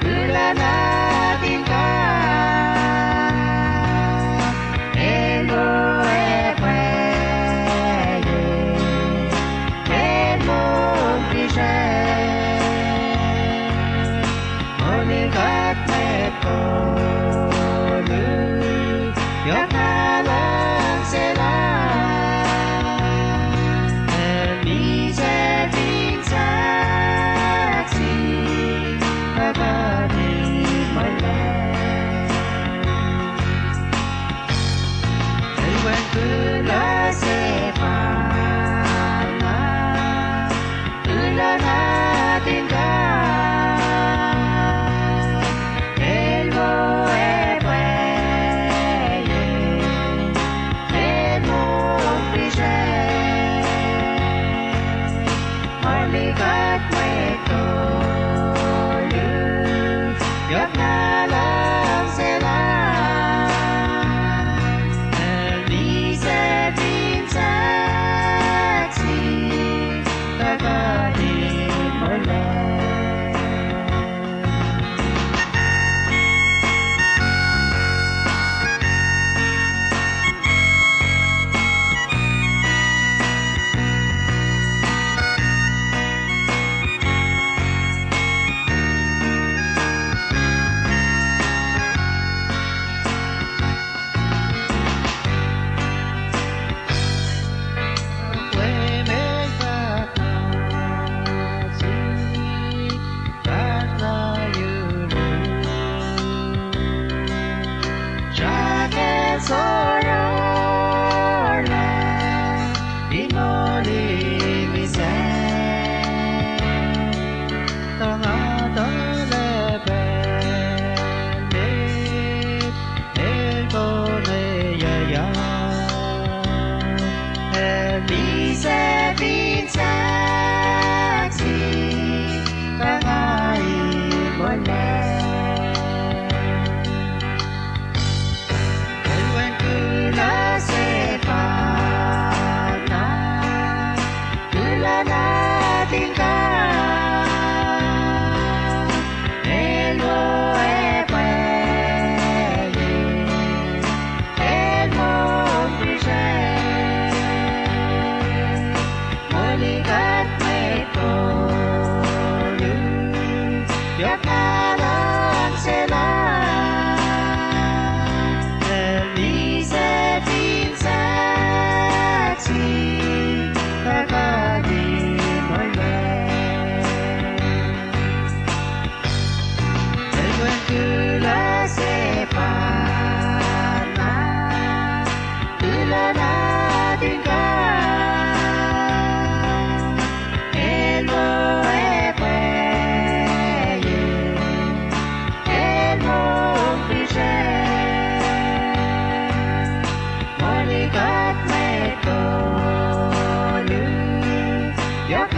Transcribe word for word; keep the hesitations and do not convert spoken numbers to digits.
Kuloh nuhtin God, El wo ac pwacye, El mongfihsrwacsr. Moli kuht mwet koluk, yohk na luhngse lal, El misac fin sahk sihk, kuht in molwelah. El wen kuloh sefanna, kuloh nuhtin God, El wo ac pwacye, El mongfihsrwacsr. Moli kuht mwet koluk, yohk na luhngse lal, El misac fin sahk sihk, kuht in molwelah. Srahk ac sohrohrlah in moli mihsenge, tuh nga tuhlac pacl met, El konweyucyak, El misac fin sahk sihk, kuh nga in molwelah. El wen kuloh sefanna, kuloh nuhtin God, El wo ac pwacye, El mongfihsrwacsr. Moli kuht mwet koluk, yohk na luhngse lal, El misac fin sahk sihk, kuht in molwelah. El wen kuloh sefanna, kuloh nuhtin God, El wo ac pwacye, El mongfihsrwacsr. Moli kuht mwet koluk, yohk